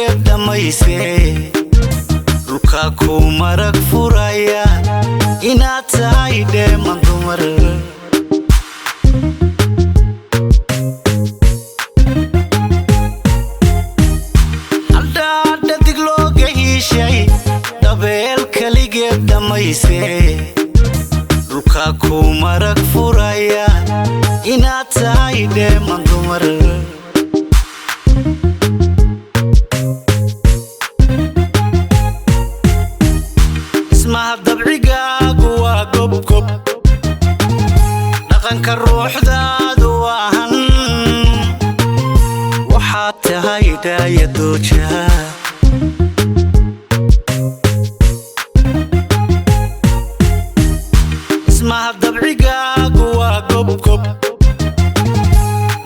kaligeed dhammayse dhulka ku marag furaya inaad tahay dheeman dumar. Haldhaadhadig looga hiishay dhabeel kaligeed dhammayse dhulka ku marag furaya inaad tahay dheeman dumar. Ismaha dabcigaagu waa gobgob, dhaqanka ruuxdaadu waa han, waxaad tahay dhaaya dooja. Ismaha dabcigaagu waa gobgob,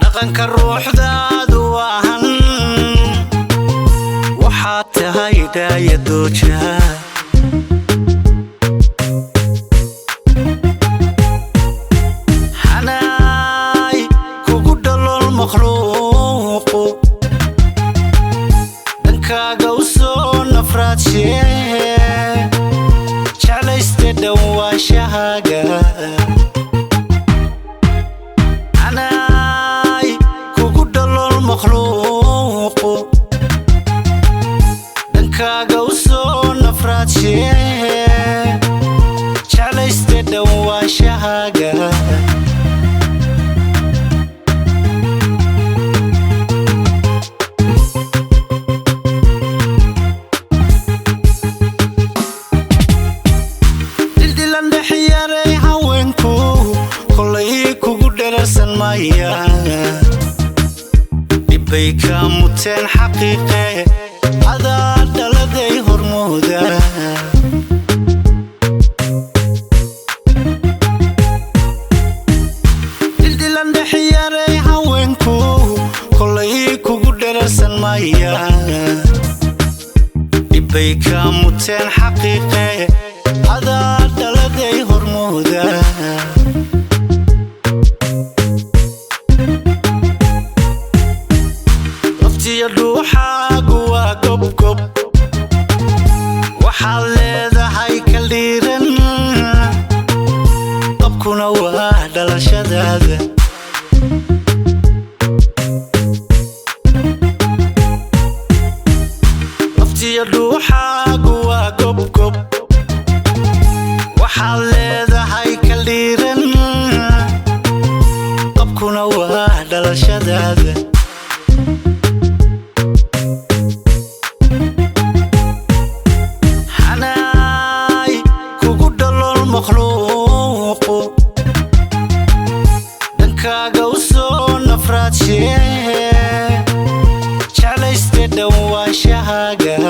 dhaqanka ruuxdaadu waa han, waxaad tahay dhaaya dooja. Xanaay kugu dhalool makhluuqu dhankaaga u soo nafraadshe jeclayste dhowaanshahaaga. Xanaay kugu dhalool makhluuqu dhankaaga u soo nafraadshe jeclayste dhowaanshahaaga. Dildilan dhexyaray haweenku kolay kugu dherarsan maya, dhibbay ka muteen xaqiiqe adaa dhaladay hormooda. Dildilan dhexyaray haweenku kolay kugu dherarsan maya, dhibbay ka muteen xaqiiqe adaa dhaladay hormooda. Laftiya dhuuxaagu waa gobgob, waxaad leedahay kaldhiiran, qabkuna waa dhalashadaada. Laftiya dhuuxaagu waa gobgob, waxaad leedahay kaldhiiran, qabkuna waa dhalashadaada. Xanaay kugu dhalool makhluuqu dhankaaga u soo nafraadshe jeclayste dhowaanshahaaga.